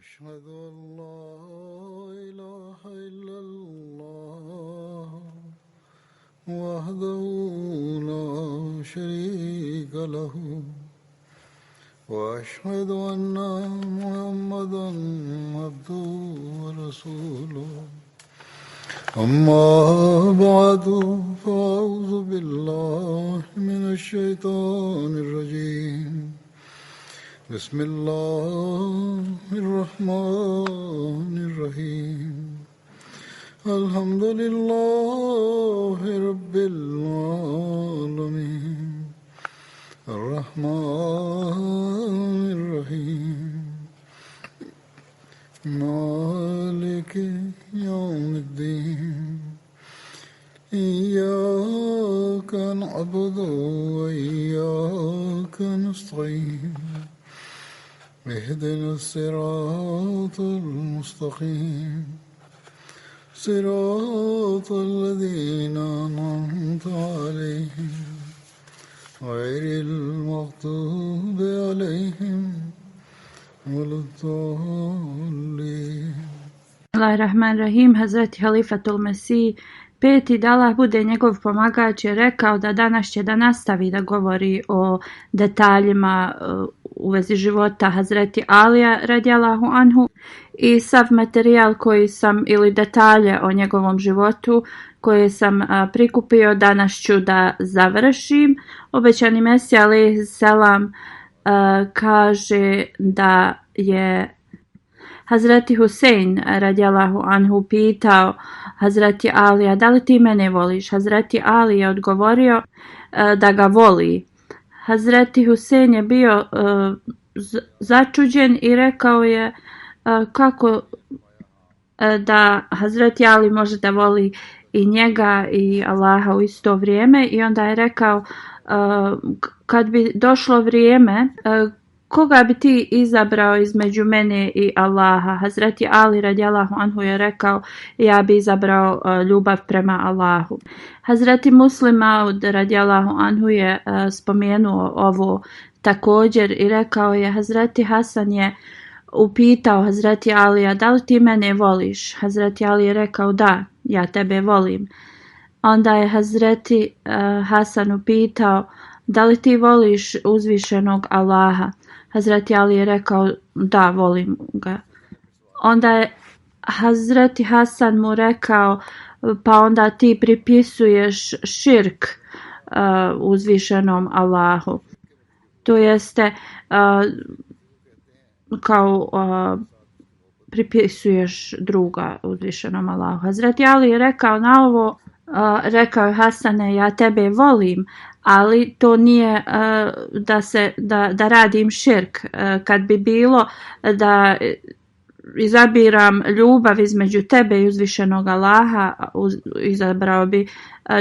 أشهد أن لا إله إلا الله وحده لا شريك له وأشهد أن محمدا عبده ورسوله أما بعد فأعوذ بالله من الشيطان الرجيم بسم الله الرحمن الرحيم الحمد لله رب العالمين الرحمن الرحيم مالك يوم الدين إياك نعبد وإياك نستعين اهدنا الصراط المستقيم صراط الذين أنعمت عليهم غير المغضوب عليهم ولا الضالين. Bismillahirrahmanirrahim. Hazreti Halifatul Mesih peti, da Allah bude njegov pomagač, je rekao da danas će da nastavi da govori o detaljima u vezi života Hazreti Alija radijallahu anhu i sav materijal koji sam ili detalje o njegovom životu koje sam prikupio danas ću da završim. Obećani Mesija alejhi selam kaže da je Hazreti Husein radijallahu anhu pitao Hazreti Alija, da li ti mene voliš? Hazreti Ali je odgovorio da ga voli. Hazreti Husein je bio začuđen i rekao je kako da Hazreti Ali može da voli i njega i Allaha u isto vrijeme, i onda je rekao kad bi došlo vrijeme, koga bi ti izabrao između mene i Allaha? Hazreti Ali radijallahu anhu je rekao, ja bi izabrao ljubav prema Allahu. Hazreti Muslim Maud radijallahu anhu je spomenuo ovo također i rekao je, Hazreti Hasan je upitao Hazreti Alija, da li ti mene voliš? Hazreti Ali je rekao, da, ja tebe volim. Onda je Hazreti Hasan upitao, da li ti voliš uzvišenog Allaha? Hazreti Ali je rekao, da, volim ga. Onda je Hazreti Hasan mu rekao, pa onda ti pripisuješ širk uzvišenom Allahu. To jeste kao pripisuješ druga uzvišenom Allahu. Hazreti Ali je rekao na ovo, rekao je, Hasane, ja tebe volim, ali to nije da radim širk. Kad bi bilo da izabiram ljubav između tebe i uzvišenog Allaha, izabrao bi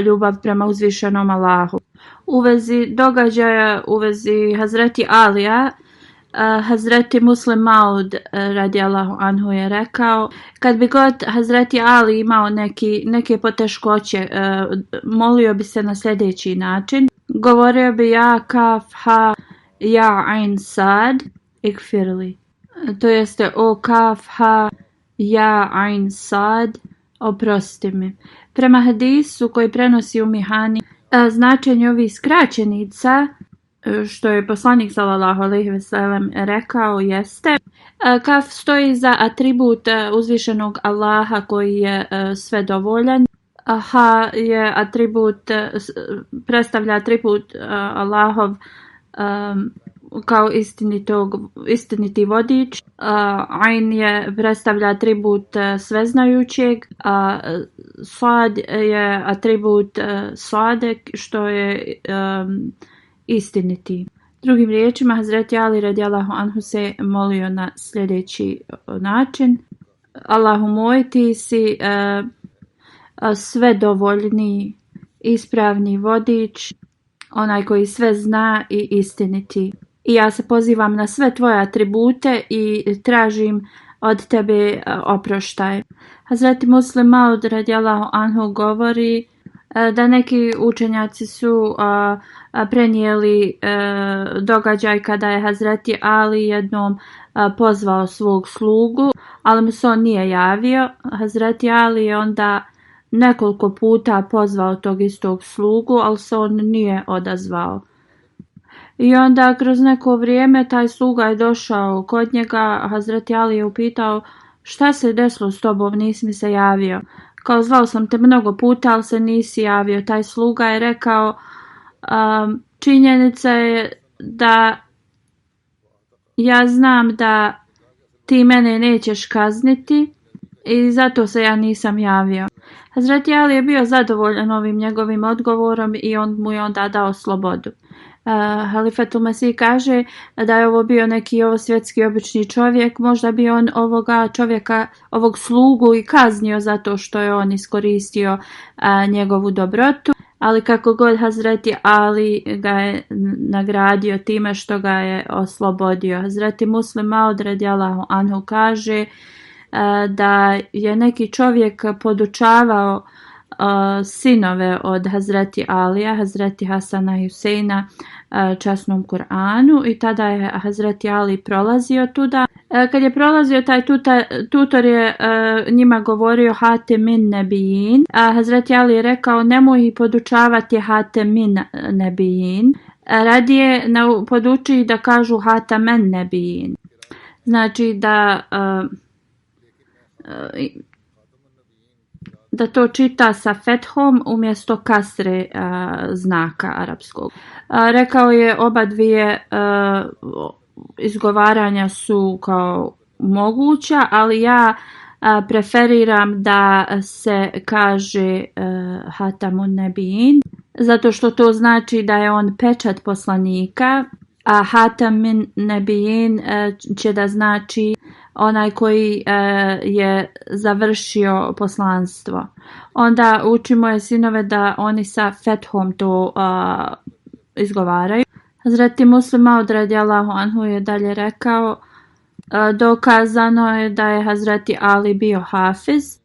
ljubav prema uzvišenom Allahu. U vezi događaja, u vezi Hazreti Alija, Hazreti Muslim Maud radijallahu anhu je rekao, kad bi god Hazreti Ali imao neke poteškoće, molio bi se na sljedeći način. Govorio bi, ja kaf ha ja ain sad ikfirli. To jeste, o kaf ha ja ain sad, oprosti mi. Prema hadisu koji prenosi u Mihani, značenje ovih skraćenica, što je poslanik sallallahu alejhi ve sellem rekao, jeste kaf stoji za atribut uzvišenog Allaha koji je svedovoljan. Ha je atribut, predstavlja atribut Allahov kao istiniti vodič. Ain je predstavlja atribut sveznajućeg. Sad je atribut sadek, što je istiniti. Drugim riječima, Hazreti Ali radijallahu anhu se molio na sljedeći način. Allahu moj, ti si svedovoljni, ispravni vodič, onaj koji sve zna i istiniti. I ja se pozivam na sve tvoje atribute i tražim od tebe oproštaj. Hazreti Muslim Maud radijallahu anhu govori da neki učenjaci su prenijeli događaj kada je Hazreti Ali jednom pozvao svog slugu, ali mu se on nije javio. Hazreti Ali je onda nekoliko puta pozvao tog istog slugu, ali se on nije odazvao. I onda kroz neko vrijeme taj sluga je došao kod njega, Hazreti Ali je upitao šta se desilo s tobom, nisi mi se javio. Kao zvao sam te mnogo puta, ali se nisi javio. Taj sluga je rekao činjenica je da ja znam da ti mene nećeš kazniti i zato se ja nisam javio. Hazreti Ali je bio zadovoljan ovim njegovim odgovorom i on mu je onda dao slobodu. Halifetul Mesih kaže da je ovo bio neki svjetski obični čovjek, možda bi on ovoga čovjeka, ovog slugu i kaznio zato što je on iskoristio njegovu dobrotu, ali kako god Hazreti Ali ga je nagradio time što ga je oslobodio. Hazreti Muslim Maud radijallahu anhu kaže da je neki čovjek podučavao sinove od Hazreti Alija, Hazreti Hasana i Huseina časnom Kur'anu i tada je Hazreti Ali prolazio tuda. Kad je prolazio, taj tutor je njima govorio Hatem min nebijin, a Hazreti Ali je rekao nemoj ih podučavati Hatem min nebijin, radije poduči da kažu Hatamen nebijin. Znači da to čita sa fethom umjesto kasre znaka arapskog. Rekao je oba dvije izgovaranja su kao moguća, ali ja preferiram da se kaže Hatamun Nebijin, zato što to znači da je on pečat poslanika, a Hatamun Nebijin će da znači onaj koji je završio poslanstvo. Onda učimo je sinove da oni sa fethom to izgovaraju. Hazreti Muslim Maud radijallahu anhu je dalje rekao dokazano je da je Hazreti Ali bio hafiz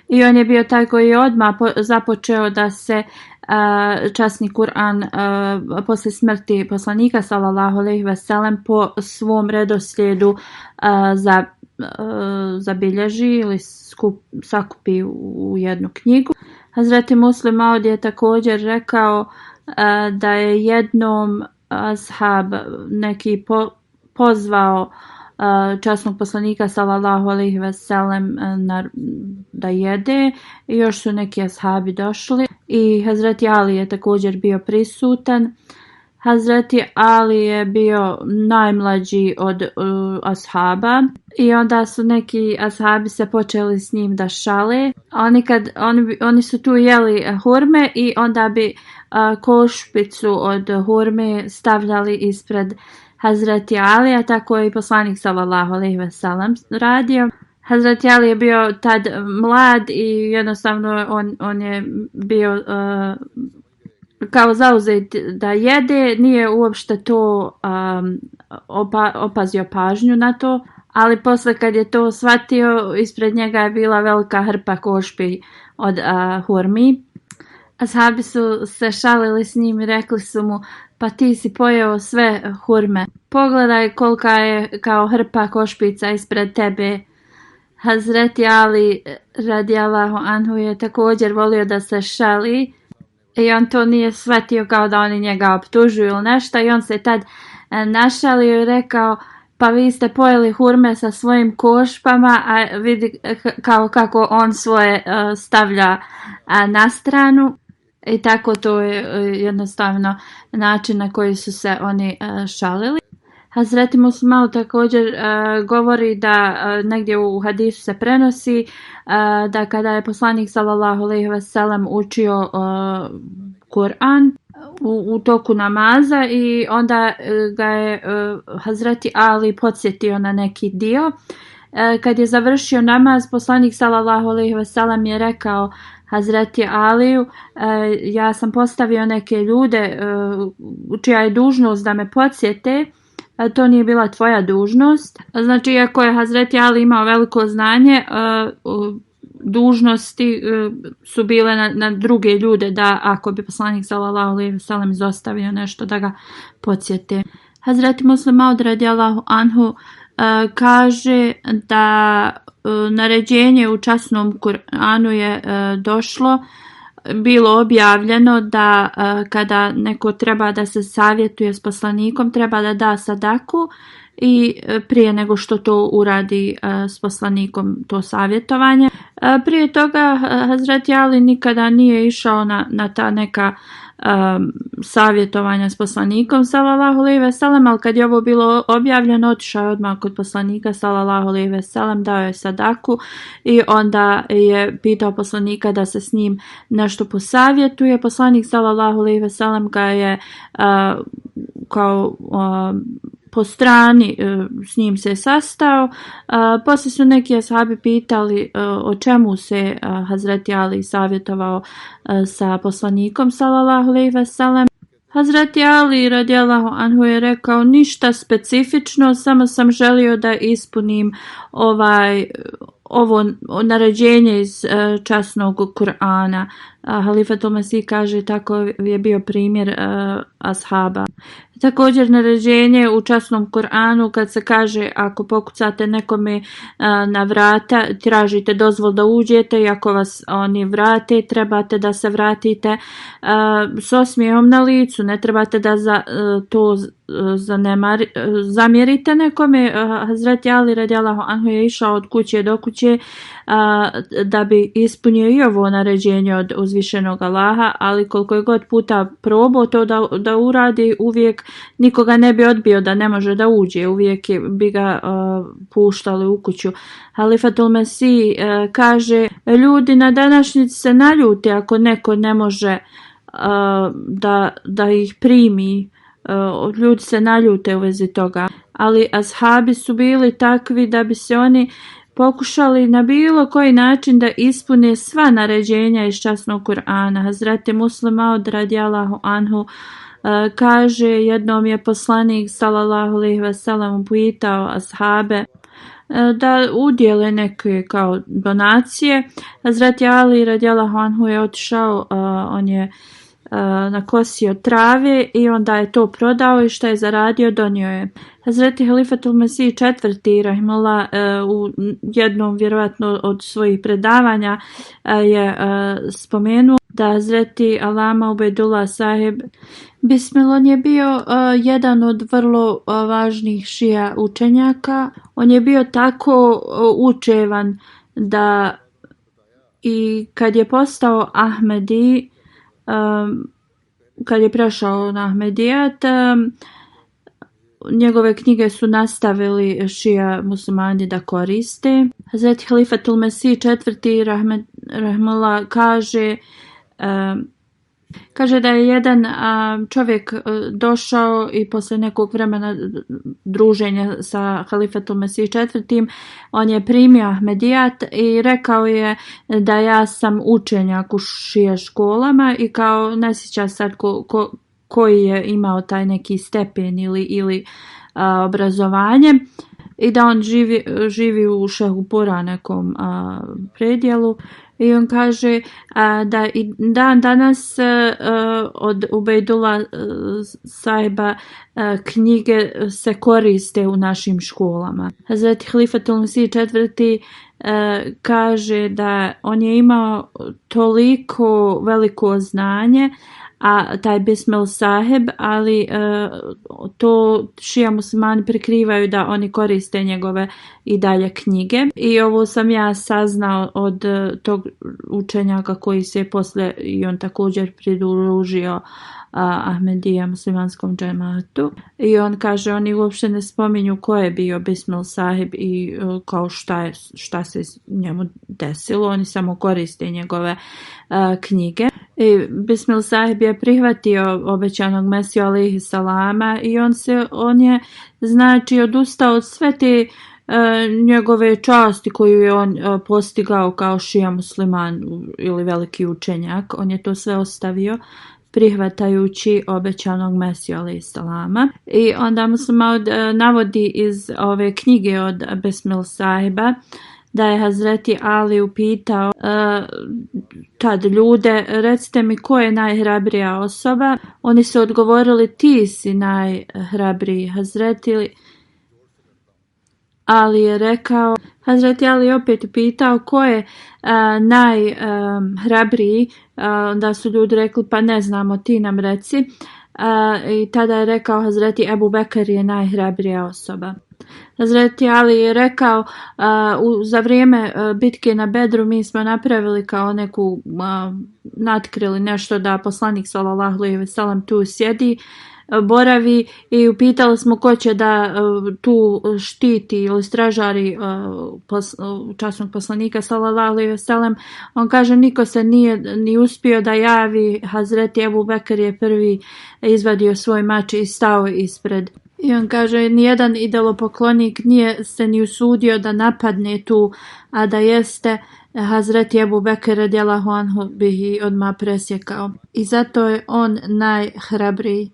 i on je bio taj koji je odmah započeo da se časni Kur'an posle smrti poslanika sallallahu alejhi ve sellem po svom redoslijedu zabilježi ili sakupi u jednu knjigu. Hazreti Muslim Maud je također rekao da je jednom ashab neki pozvao časnog poslanika sallallahu alejhi ve sellem da jede i još su neki ashabi došli i Hazreti Ali je također bio prisutan. Hazreti Ali je bio najmlađi od ashaba i onda su neki ashabi se počeli s njim da šale. Oni su tu jeli hurme i onda bi košpicu od hurme stavljali ispred Hazreti Alija, tako je i poslanik sallallahu alejhi ve sellem radio. Hazreti Ali je bio tad mlad i jednostavno on je bio kao zauzet da jede, nije uopšte to opazio pažnju na to, ali posle kad je to shvatio, ispred njega je bila velika hrpa košpi od hurmi. Ashabi su se šalili s njim i rekli su mu pa ti si pojeo sve hurme. Pogledaj kolika je kao hrpa košpica ispred tebe. Hazreti Ali radijallahu anhu je također volio da se šali i on to nije shvatio kao da oni njega optužuju ili nešto i on se tad našalio i rekao pa vi ste pojeli hurme sa svojim košpama, a vidi kao kako on svoje stavlja na stranu. I tako to je jednostavno način na koji su se oni šalili. Hazreti Muslim Maud također govori da negdje u hadisu se prenosi da kada je poslanik sallallahu alejhi ve sellem učio Kur'an u toku namaza i onda ga je Hazreti Ali podsjetio na neki dio. Kad je završio namaz, poslanik sallallahu alejhi ve sellem je rekao Hazreti Aliju, ja sam postavio neke ljude čija je dužnost da me podsjete, to nije bila tvoja dužnost. Znači, iako je Hazreti Ali imao veliko znanje, dužnosti su bile na druge ljude da ako bi poslanik sallallahu alejhi ve sellem izostavio nešto da ga podsjete. Hazreti Muslim Maud radijallahu anhu kaže da naređenje u časnom Kur'anu je bilo objavljeno da kada neko treba da se savjetuje s poslanikom, treba da da sadaku i prije nego što to uradi s poslanikom to savjetovanje. Prije toga Hazreti Ali nikada nije išao na ta neka savjetovanja s poslanikom sallallahu alejhi ve sellem, ali kad je ovo bilo objavljeno, otišao je odmah kod poslanika sallallahu alejhi ve sellem, dao je sadaku i onda je pitao poslanika da se s njim nešto posavjetuje. Poslanik sallallahu alejhi ve sellem ga je kao po strani s njim se sastao. Poslije su neki ashabi pitali o čemu se Hazreti Ali savjetovao sa poslanikom sallallahu alejhi ve sellem. Hazreti Ali radijallahu anhu je rekao ništa specifično, samo sam želio da ispunim ovo naređenje iz časnog Kur'ana. Halifatul Mesih kaže tako je bio primjer ashaba. Također naređenje u časnom Kur'anu kad se kaže ako pokucate nekome na vrata, tražite dozvol da uđete i ako vas oni vrate, trebate da se vratite s osmijehom na licu, ne trebate da to zamjerite nekome. Hazreti Ali radijallahu anhu je išao od kuće do kuće da bi ispunio i ovo naređenje od uzvišenog Allaha, ali koliko je god puta probao to da uradi, uvijek nikoga ne bi odbio da ne može da uđe, uvijek bi ga puštali u kuću. Halifatul Mesih kaže, ljudi na današnjici se naljute ako neko ne može da ih primi, ljudi se naljute u vezi toga, ali ashabi su bili takvi da bi se oni pokušali na bilo koji način da ispune sva naređenja iz časnog Kur'ana. Hazreti Muslim Maud radijallahu anhu kaže, jednom je poslanik sallallahu alejhi ve sellem upitao ashabe da udjele neke kao donacije. Hazreti Ali radijallahu anhu je otišao, on je nakosio trave i onda je to prodao i što je zaradio donio je. Hazreti Halifatul Mesih IV rahimullah u jednom vjerojatno od svojih predavanja je spomenuo da Hazreti Alama Ubedullah sahib Bismil, on je bio jedan od vrlo važnih šija učenjaka. On je bio tako učevan da i kad je postao Ahmedi, kad je prešao na Ahmedijat, njegove knjige su nastavili šija muslimani da koriste. Hazreti Halifatul Mesih IV rahimullah kaže da je jedan čovjek došao i posle nekog vremena druženja sa Halifatul Mesih IV, on je primio Ahmedijat i rekao je da ja sam učenjak u šija školama i kao ne sjeća sad koji je imao taj neki stepen ili obrazovanje i da on živi u Šehupura nekom predjelu. I on kaže da i dan danas od Ubejdullah sahiba knjige se koriste u našim školama. Hazreti Halifatul Mesih IV kaže da on je imao toliko veliko znanje, a taj Bismil sahib, ali to šija muslimani prikrivaju da oni koriste njegove i dalje knjige. I ovo sam ja saznao od tog učenjaka koji se posle i on također pridružio Ahmedija muslimanskom džematu. I on kaže, oni uopšte ne spominju ko je bio Bismil sahib i kao šta se njemu desilo, oni samo koriste njegove knjige. I Bismil sahib je prihvatio obećanog Mesiju alejhi salama i on je znači odustao od sve te njegove časti koju je on postigao kao šija musliman ili veliki učenjak. On je to sve ostavio prihvatajući obećanog Mesiju alejhi salama. I onda Muslim Maud navodi iz ove knjige od Bismil sahiba da je Hazreti Ali upitao tad ljude, recite mi ko je najhrabrija osoba. Oni su odgovorili, ti si najhrabriji. Hazreti Ali je rekao, Hazreti Ali je opet pitao ko je najhrabriji, da su ljudi rekli pa ne znamo, ti nam reci. I tada je rekao Hazreti Ebu Bekr je najhrabrija osoba. Hazreti Ali je rekao za vrijeme bitke na Bedru mi smo napravili kao neku natkrili nešto da poslanik sallallahu alejhi ve sellem tu sjedi, boravi i upitali smo ko će da tu štiti ili stražari časnog poslanika sallallahu alejhi ve sellem. On kaže niko se nije ni uspio da javi. Hazreti Ebu Bekr je prvi izvadio svoj mač i stao ispred. I on kaže nijedan idolopoklonik nije se ni usudio da napadne tu, a da jeste Hazreti Ebu Bekr radijallahu anhu bi ih odmah presjekao. I zato je on najhrabriji.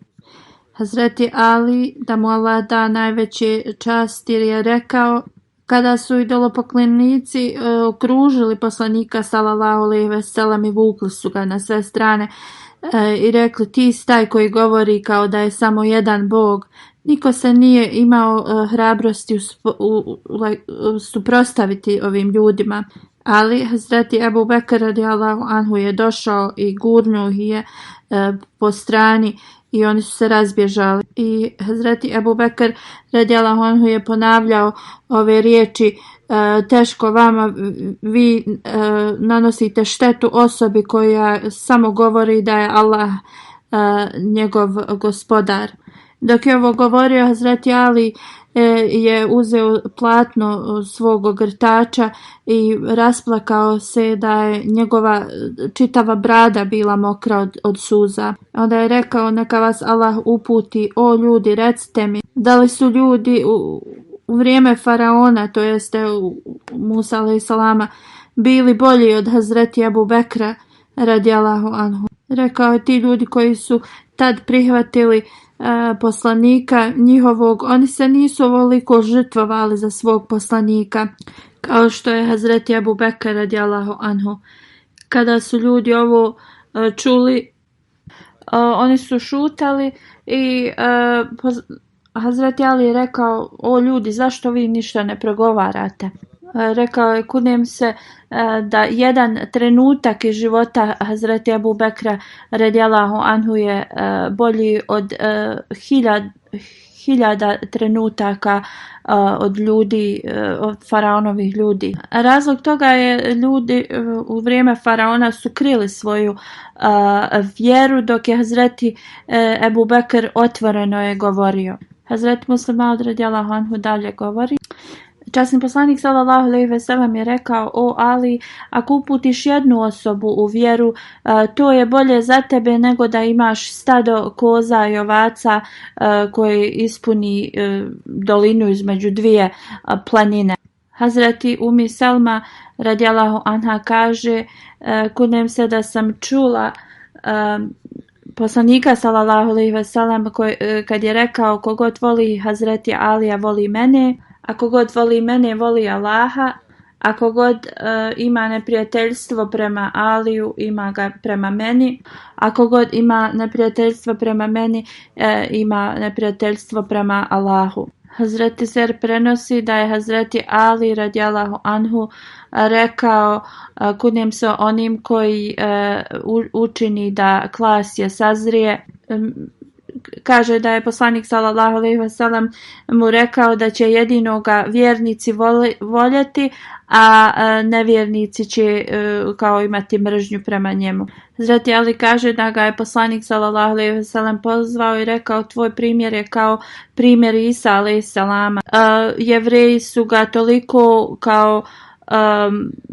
Hazreti Ali, da mu Allah da najveće časti, je rekao kada su idolopoklonici okružili poslanika sallallahu alejhi ve sellem i vukli su ga na sve strane i rekli ti si taj koji govori kao da je samo jedan Bog. Niko se nije imao hrabrosti suprotstaviti ovim ljudima. Ali Hazreti Ebu Bekr radijallahu anhu je došao i gurnuo ih je po strani i oni su se razbježali. I Hazreti Ebu Bekr radijallahu anhu je ponavljao ove riječi teško vama, vi nanosite štetu osobi koja samo govori da je Allah njegov gospodar. Dok je ovo govorio, Hazreti Ali je uzeo platno svog ogrtača i rasplakao se da je njegova čitava brada bila mokra od suza. Onda je rekao neka vas Allah uputi, o ljudi recite mi, da li su ljudi u vrijeme faraona, to jeste Musa alejhi selama, bili bolji od Hazreti Ebu Bekra radijallahu anhu. Rekao je ti ljudi koji su tad prihvatili poslanika njihovog, oni se nisu ovoliko žrtvovali za svog poslanika kao što je Hazreti Ebu Bekr radijallahu anhu. Kada su ljudi ovo čuli, oni su šutali i Hazreti Ali je rekao, o ljudi, zašto vi ništa ne progovarate? Rekao je, kunem se da jedan trenutak iz života Hazreti Ebu Bekra radijallahu anhu je bolji od hiljada trenutaka od ljudi, od faraonovih ljudi. Razlog toga je ljudi u vrijeme faraona su krili svoju vjeru, dok je Hazreti Ebu Bekr otvoreno je govorio. Hazreti Muslim Maud radijallahu anhu dalje govori. Časni poslanik sallallahu alejhi ve sellem je rekao, o Ali, ako uputiš jednu osobu u vjeru, to je bolje za tebe nego da imaš stado koza i ovaca koji ispuni dolinu između dvije planine. Hazreti Umi Selma radijallahu anha kaže, kunem se da sam čula poslanika sallallahu alejhi ve sellem kad je rekao kogod voli Hazreti Alija voli mene, ako god voli mene, voli Allaha. Ako god ima neprijateljstvo prema Aliju, ima ga prema meni. Ako god ima neprijateljstvo prema meni, ima neprijateljstvo prema Allahu. Hazreti Zer prenosi da je Hazreti Ali radijallahu anhu rekao, kunem se onim koji učini da klasje sazrije. Kaže da je poslanik sallallahu alejhi ve sellem mu rekao da će jedino ga vjernici voljeti, a nevjernici će kao imati mržnju prema njemu. Hazreti Ali kaže da ga je poslanik sallallahu alejhi ve sellem pozvao i rekao, tvoj primjer je kao primjer Isa alejhi selama. Jevreji su ga toliko kao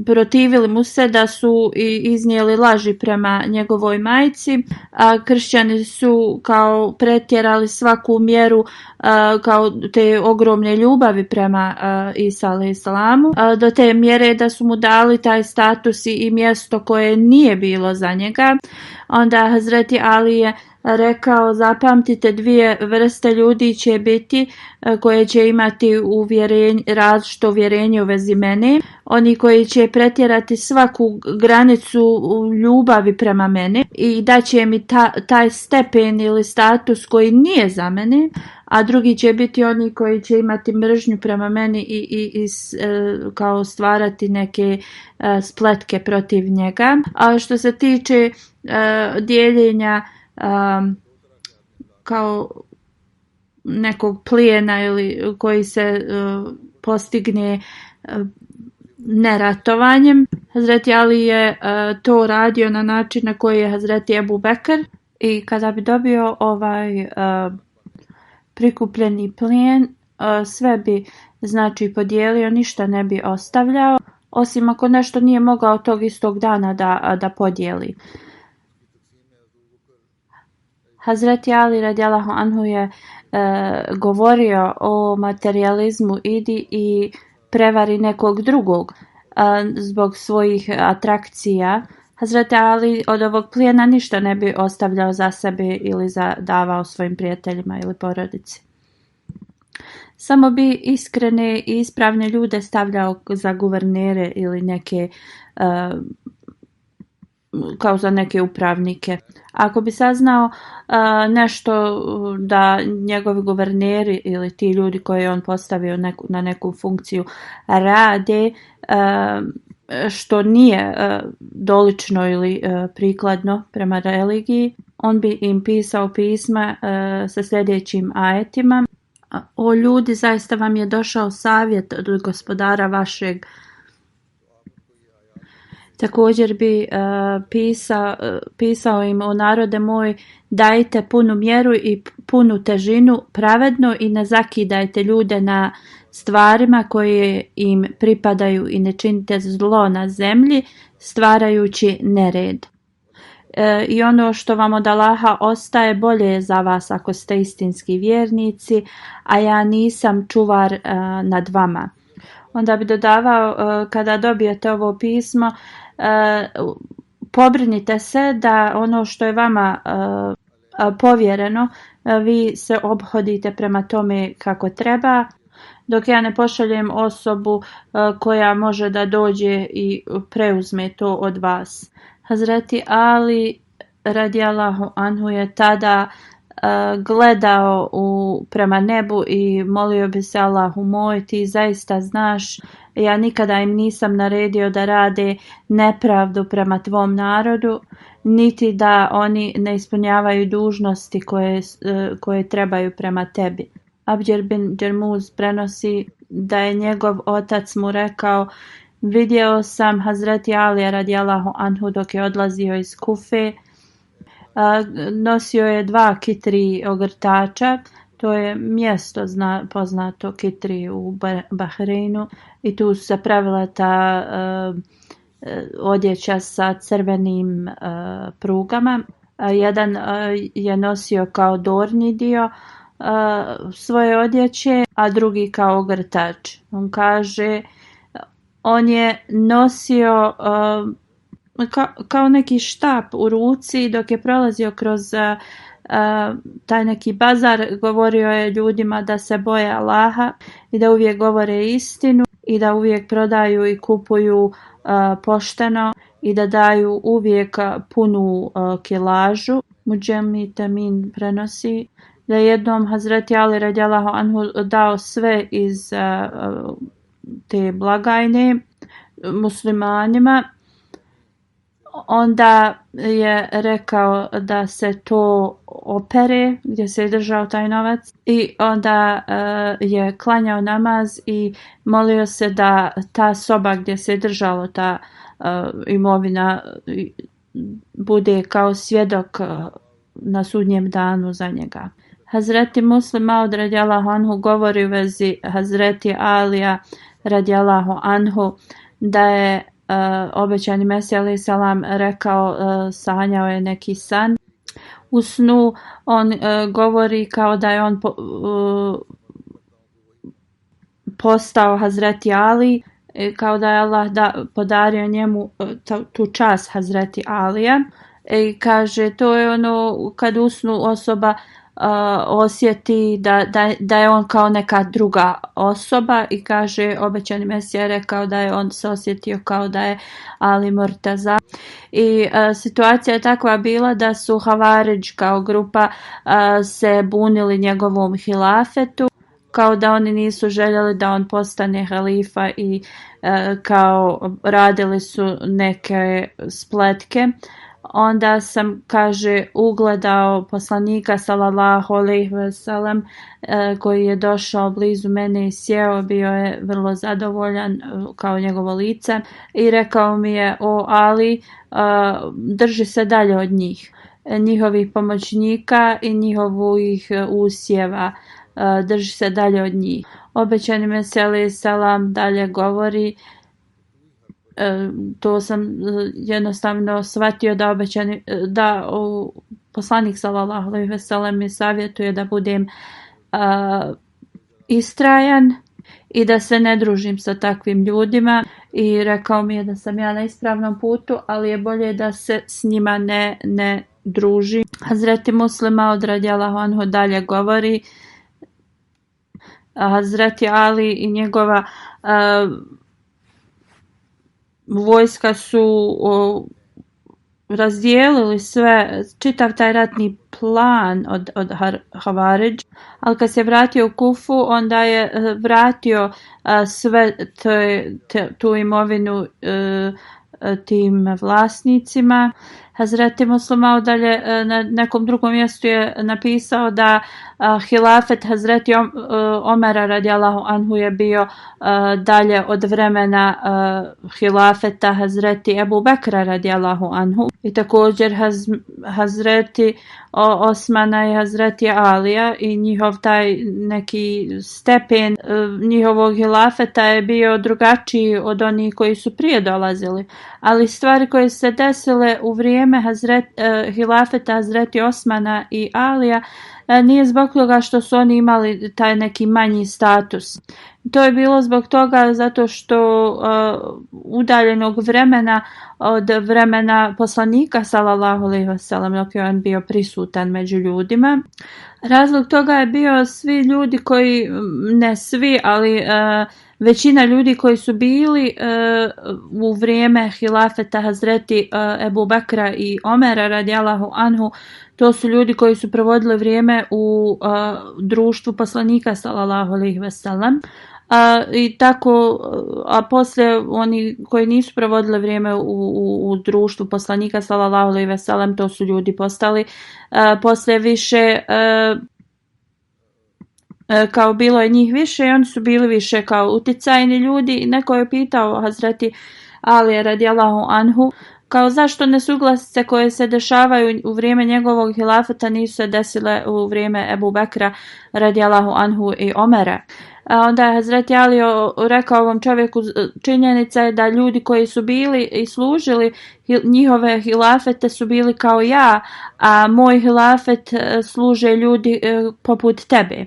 protivili mu se da su iznijeli laži prema njegovoj majci, a kršćani su kao pretjerali svaku mjeru kao te ogromne ljubavi prema Isa alejhi selamu, do te mjere da su mu dali taj status i mjesto koje nije bilo za njega. Onda Hazreti Ali je rekao: zapamtite, dvije vrste ljudi će biti koje će imati različito uvjerenje u vezi mene. Oni koji će pretjerati svaku granicu ljubavi prema meni i da će mi taj stepen ili status koji nije za mene, a drugi će biti oni koji će imati mržnju prema meni i kao stvarati neke spletke protiv njega. A što se tiče dijeljenja kao nekog plijena ili koji se postigne neratovanjem, Hazreti Ali je to radio na način na koji je Hazreti Ebu Bekr, i kada bi dobio ovaj prikupljeni plijen, sve bi znači podijelio, ništa ne bi ostavljao, osim ako nešto nije mogao tog istog dana da podijeli. Hazreti Ali radijallahu anhu je govorio o materijalizmu i prevari nekog drugog zbog svojih atrakcija. Hazreti Ali od ovog plijena ništa ne bi ostavljao za sebe ili davao svojim prijateljima ili porodici. Samo bi iskrene i ispravne ljude stavljao za guvernere ili neke kao za neke upravnike. Ako bi saznao nešto da njegovi guverneri ili ti ljudi koje on postavio na neku funkciju rade što nije dolično ili prikladno prema religiji, on bi im pisao pisma sa sljedećim ajetima: o ljudi, zaista vam je došao savjet od gospodara vašeg. Također bi pisao im: o narode moj, dajte punu mjeru i punu težinu pravedno i ne zakidajte ljude na stvarima koje im pripadaju i ne činite zlo na zemlji stvarajući nered. I ono što vam od Allaha ostaje bolje je za vas ako ste istinski vjernici, a ja nisam čuvar nad vama. Onda bi dodavao: kada dobijete ovo pismo, pobrinite se da ono što je vama povjereno, vi se ophodite prema tome kako treba, dok ja ne pošaljem osobu koja može da dođe i preuzme to od vas. Hazreti Ali radijallahu anhu je tada gledao prema nebu i molio bi se: Allahu moj, ti zaista znaš, ja nikada im nisam naredio da rade nepravdu prema tvom narodu, niti da oni ne ispunjavaju dužnosti koje trebaju prema tebi. Abdjer bin Džermuz prenosi da je njegov otac mu rekao: vidio sam Hazreti Alija radijallahu anhu dok je odlazio iz Kufe. Nosio je 2 kitri ogrtača, to je mjesto poznato kitri u Bahreinu, i tu se pravila ta odjeća sa crvenim prugama. Jedan je nosio kao dornji dio svoje odjeće, a drugi kao ogrtač. On kaže, on je nosio kao neki štap u ruci dok je prolazio kroz taj neki bazar. Govorio je ljudima da se boje Allaha i da uvijek govore istinu i da uvijek prodaju i kupuju pošteno i da daju uvijek punu kilažu. Muđemi Temin prenosi da je jednom Hazreti Ali radijallahu anhu dao sve iz te blagajne muslimanima. Onda je rekao da se to opere gdje se je držao taj novac, i onda je klanjao namaz i molio se da ta soba gdje se je držalo ta imovina bude kao svjedok na sudnjem danu za njega. Hazreti Muslim Maud radijallahu anhu govori u vezi Hazreti Alija radijallahu anhu da je obećani Mesija alejhi selam rekao, sanjao je neki san. U snu on govori kao da je on postao Hazreti Ali, kao da je Allah podario njemu tu čast Hazreti Alija. I kaže, to je ono kad usnu osoba osjeti da je on kao neka druga osoba i kaže, obećani Mesija je rekao da je on se osjetio kao da je Ali Murtaza. I situacija je takva bila da su Havaridž kao grupa se bunili njegovom hilafetu, kao da oni nisu željeli da on postane halifa i kao radili su neke spletke. Onda sam, kaže, ugledao poslanika sallallahu alejhi ve sellem koji je došao blizu mene i sjeo, bio je vrlo zadovoljan kao njegovo lice i rekao mi je, o Ali, drži se dalje od njih, njihovih pomoćnika i njihovih usjeva, drži se dalje od njih. Obećani Mesija alejhi selam dalje govori, to sam jednostavno shvatio da poslanik sallallahu alejhi ve sellem mi savjetuje da budem istrajan i da se ne družim sa takvim ljudima i rekao mi je da sam ja na ispravnom putu, ali je bolje da se s njima ne družim. Hazreti Muslima od radijallahu anhu dalje govori, Hazreti Ali i njegova vojska su razdijelili čitav taj ratni plan od Havaridž, ali kad se vratio u Kufu, onda je vratio sve tu imovinu tim vlasnicima. Hazreti Muslima dalje na nekom drugom mjestu je napisao da hilafet Hazreti Omera radijallahu anhu je bio dalje od vremena hilafeta Hazreti Ebu Bekra radijallahu anhu i također Hazreti Osmana i Hazreti Alija i njihov taj neki stepen njihovog hilafeta je bio drugačiji od onih koji su prije dolazili, ali stvari koje se desile u vrijeme hilafeta Hazreti Osmana i Alija nije zbog toga što su oni imali taj neki manji status. To je bilo zbog toga zato što udaljenog vremena od vremena poslanika sallallahu alejhi ve sellem dok je on bio prisutan među ljudima. Razlog toga je bio svi ljudi koji, ne svi, ali većina ljudi koji su bili u vrijeme hilafeta Hazreti Ebu Bekra i Omera radijallahu anhu, to su ljudi koji su provodili vrijeme u društvu poslanika sallallahu alejhi ve sellem. I tako, a poslije oni koji nisu provodili vrijeme u društvu poslanika sallallahu alejhi ve sellem, to su ljudi postali poslije više kao bilo je njih više i oni su bili više kao uticajni ljudi. I neko je pitao Hazreti Ali radijallahu anhu kao zašto nesuglasice koje se dešavaju u vrijeme njegovog hilafeta nisu se desile u vrijeme Ebu Bekra radijallahu anhu i Omera. Onda je Hazreti Ali rekao ovom čovjeku, činjenica je da ljudi koji su bili i služili njihove hilafete su bili kao ja, a moj hilafet služe ljudi poput tebe.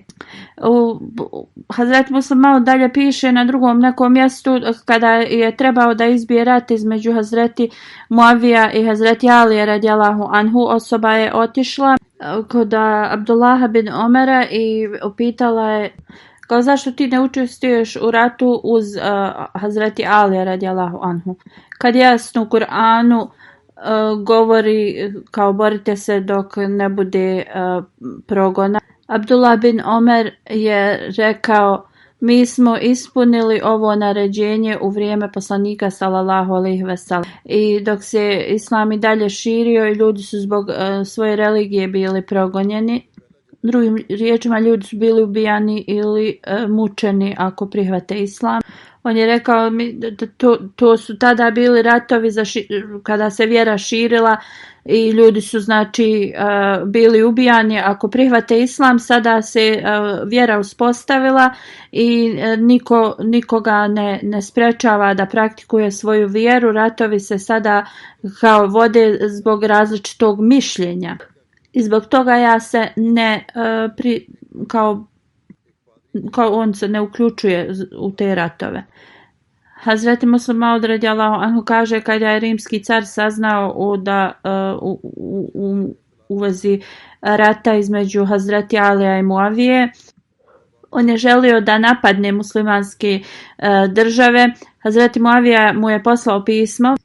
Hazreti Muslima dalje piše na drugom nekom mjestu kada je trebao da izbije rat između Hazreti Muavija i Hazreti Ali radijallahu anhu, osoba je otišla kod Abdullaha bin Omera i upitala je kao zašto ti ne učestvuješ u ratu uz Hazreti Ali radijallahu anhu. Kad jasno u Kur'anu govori kao borite se dok ne bude progona. Abdullah bin Omer je rekao mi smo ispunili ovo naređenje u vrijeme poslanika sallallahu alejhi ve sellem. I dok se islam i dalje širio i ljudi su zbog svoje religije bili progonjeni, drugim riječima ljudi su bili ubijani ili mučeni ako prihvate islam. On je rekao da to su tada bili ratovi kada se vjera širila i ljudi su znači bili ubijani ako prihvate islam. Sada se vjera uspostavila i nikoga ne sprečava da praktikuje svoju vjeru. Ratovi se sada kao vode zbog različitog mišljenja. I zbog toga ja se kao on se ne uključuje u te ratove. Hazreti Muslim Maud radijallahu anhu kaže kada je rimski car saznao da u vezi rata između Hazreti Alija i Muavije, on je želio da napadne muslimanske države. Hazreti Muavija mu je poslao pismo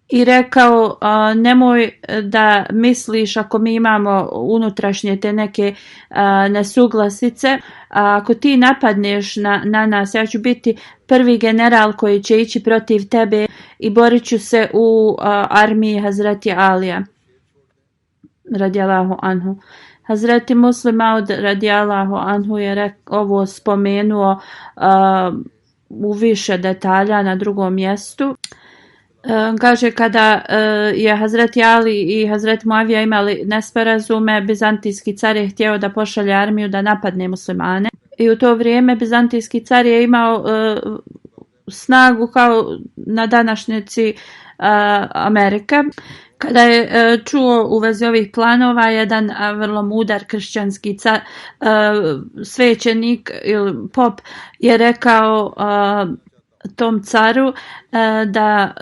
i rekao nemoj da misliš ako mi imamo unutrašnje te neke nesuglasice, ako ti napadneš na nas, ja ću biti prvi general koji će ići protiv tebe i borit ću se u armiji Hazreti Alija radijallahu anhu. Hazreti Muslim Maud radijallahu anhu je ovo spomenuo u više detalja na drugom mjestu. Kaže kada je Hazreti Ali i Hazreti Muavija imali nesporazume, bizantijski car je htio da pošalje armiju da napadne muslimane. I u to vrijeme bizantijski car je imao snagu kao na današnjici Amerika. Kada je čuo u vezi ovih planova, jedan vrlo mudar kršćanski svećenik ili pop je rekao tom caru da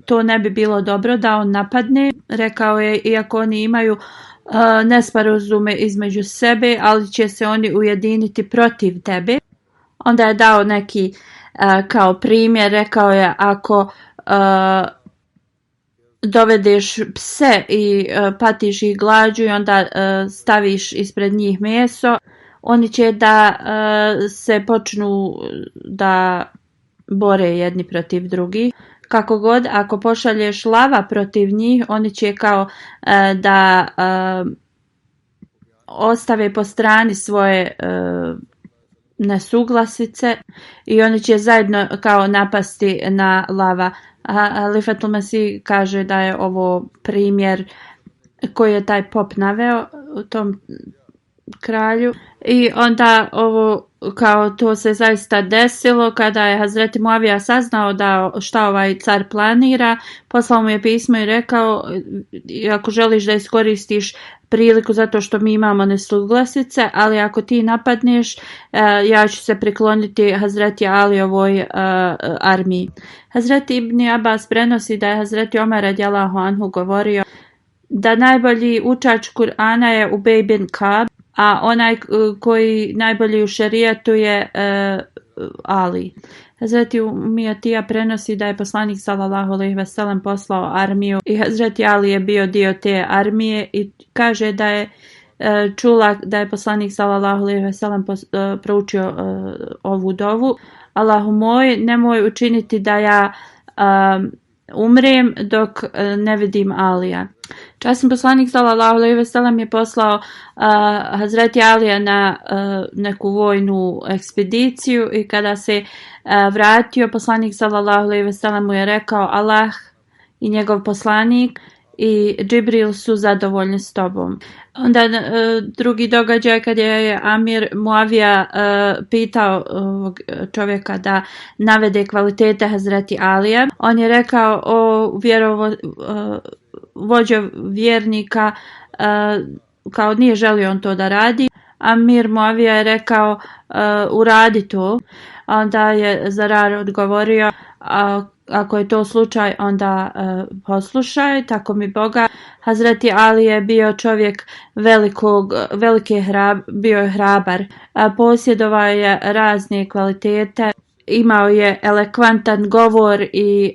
to ne bi bilo dobro da on napadne. Rekao je iako oni imaju nesporazume između sebe, ali će se oni ujediniti protiv tebe. Onda je dao neki kao primjer, rekao je ako dovedeš pse i patiš ih glađu i onda staviš ispred njih meso, oni će da se počnu da bore jedni protiv drugih. Kako god, ako pošalješ lava protiv njih, oni će kao da ostave po strani svoje nesuglasice i oni će zajedno kao napasti na lava. Halifatul Mesih kaže da je ovo primjer koji je taj pop naveo u tom kralju. I onda ovo kao to se zaista desilo kada je Hazreti Muavija saznao da šta ovaj car planira, poslao mu je pismo i rekao ako želiš da iskoristiš priliku zato što mi imamo nesuglasice, ali ako ti napadneš ja ću se prikloniti Hazreti Alijovoj armiji. Hazreti Ibn Abbas prenosi da je Hazreti Omer radijallahu anhu govorio da najbolji učač Kur'ana je Ubej bin Kab, a onaj koji najbolji u šerijatu je Ali. Hazreti Umijatija prenosi da je poslanik sallallahu alejhi ve sellem poslao armiju i Hazreti Ali je bio dio te armije i kaže da je čula da je poslanik sallallahu alejhi ve sellem proučio ovu dovu: Allahu moj, nemoj učiniti da ja umrem dok ne vidim Alija. Časni poslanik sallallahu alejhi ve sellem je poslao Hazreti Alija na neku vojnu ekspediciju i kada se vratio, poslanik sallallahu alejhi ve sellem mu je rekao: Allah i njegov poslanik i Džibril su zadovoljni s tobom. Onda drugi događaj kad je Amir Muavija pitao čovjeka da navede kvalitete Hazreti Alija, on je rekao o vođa vjernika, kao nije želio on to da radi. Amir Muavija je rekao uradi to. Onda je Zarar odgovorio ako je to slučaj onda poslušaj, tako mi Boga. Hazreti Ali je bio čovjek bio je hrabar, posjedovao je razne kvalitete, imao je elokventan govor i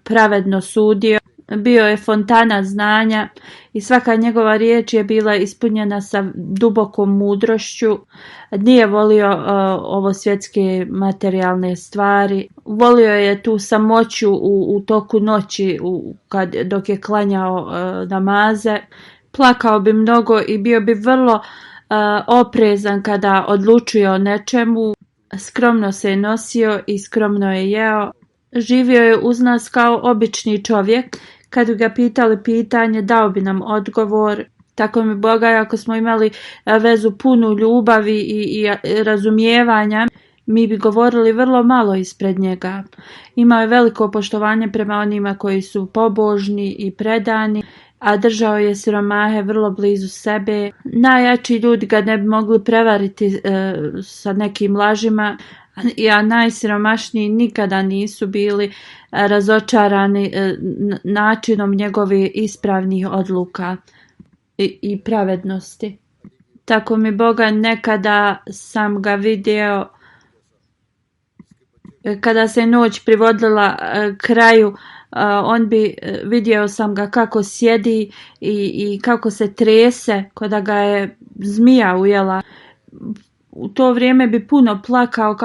pravedno sudio. Bio je fontana znanja i svaka njegova riječ je bila ispunjena sa dubokom mudrošću. Nije volio ovo svjetske materijalne stvari. Volio je tu samoću u toku noći dok je klanjao namaze. Plakao bi mnogo i bio bi vrlo oprezan kada odlučuje o nečemu. Skromno se je nosio i skromno je jeo. Živio je uz nas kao obični čovjek. Kad bi ga pitali pitanje, dao bi nam odgovor. Tako mi Boga, ako smo imali vezu punu ljubavi i razumijevanja, mi bi govorili vrlo malo ispred njega. Imao je veliko poštovanje prema onima koji su pobožni i predani, a držao je siromahe vrlo blizu sebe. Najjači ljudi ga ne bi mogli prevariti sa nekim lažima, a najsiromašniji nikada nisu bili razočarani načinom njegovih ispravnih odluka i pravednosti. Tako mi Boga, nekada sam ga vidio kada se noć privodila kraju, vidio sam ga kako sjedi i kako se trese kada ga je zmija ujela. U to vrijeme bi puno plakao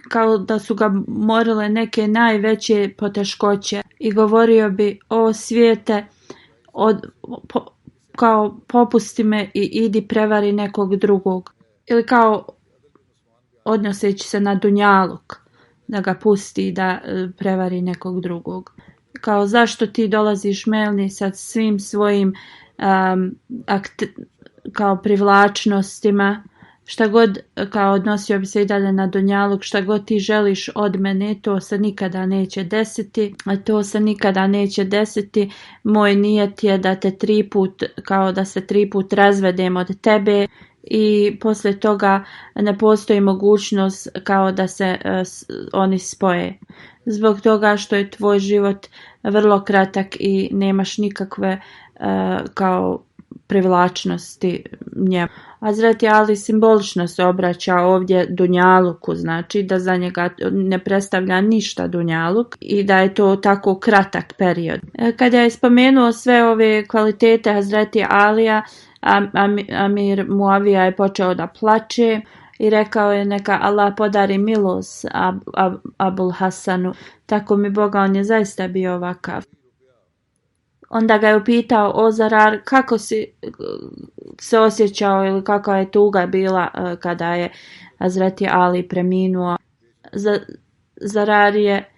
kao da su ga morile neke najveće poteškoće i govorio bi: o svijete, kao popusti me i idi prevari nekog drugog. Ili kao odnoseći se na dunjaluk, da ga pusti da prevari nekog drugog. Kao zašto ti dolaziš meni sa svim svojim kao privlačnostima, šta god, kao odnosio bi se i dalje na dunjaluk, šta god ti želiš od mene, to se nikada neće desiti, moj nijet je da te 3 put, kao da se 3 put razvedem od tebe i poslije toga ne postoji mogućnost kao da se oni spoje. Zbog toga što je tvoj život vrlo kratak i nemaš nikakve kao privlačnosti njemu. Hazreti Ali simbolično se obraća ovdje dunjaluku, znači da za njega ne predstavlja ništa dunjaluk i da je to tako kratak period. Kada je spomenuo sve ove kvalitete Hazreti Alija, Amir Muavija je počeo da plače i rekao je: neka Allah podari milost Abul Hasanu. Tako mi Boga, on je zaista bio ovakav. Onda ga je upitao: o Zarar, kako si se osjećao ili kakva je tuga bila kada je Hazreti Ali preminuo? Zarar je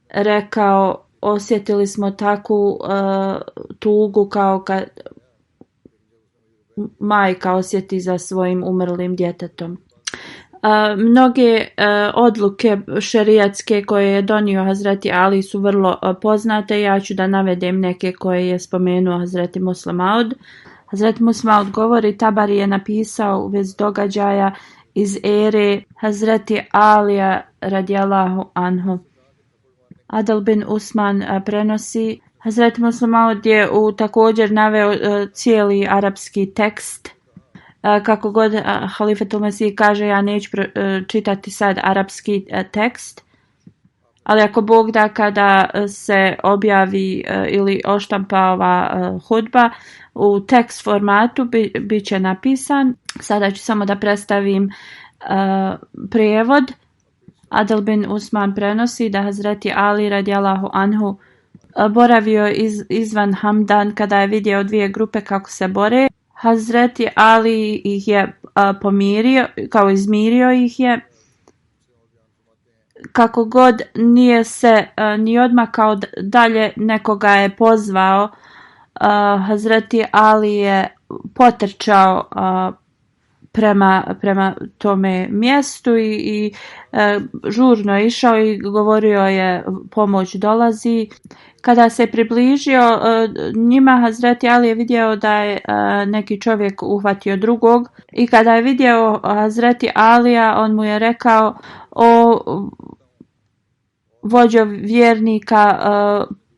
rekao: osjetili smo takvu tugu kao kad majka osjeti za svojim umrlim djetetom. Mnoge odluke šerijatske koje je donio Hazreti Ali su vrlo poznate. Ja ću da navedem neke koje je spomenuo Hazreti Muslim Maud. Hazreti Muslim Maud govori: Tabari je napisao u vezi događaja iz ere Hazreti Alija radijallahu anhu. Adel bin Usman prenosi: Hazreti Muslim Maud je također naveo cijeli arapski tekst. Kako god Halifetul Mesih kaže, ja neću čitati sad arapski tekst, ali ako Bog da, kada se objavi ili oštampa ova hudba u tekst formatu, bit će napisan. Sada ću samo da predstavim prijevod. Adel bin Usman prenosi da Hazreti Ali radijallahu anhu boravio izvan Hamdan kada je vidio 2 grupe kako se bore. Hazreti Ali ih je pomirio, kao izmirio ih je. Kako god nije se ni odmakao dalje, nekoga je pozvao. Hazreti Ali je potrčao prema tome mjestu i žurno išao i govorio je: pomoć dolazi. Kada se približio njima, Hazreti Ali je vidio da je neki čovjek uhvatio drugog i kada je vidio Hazreti Alija, on mu je rekao: o vođo vjernika,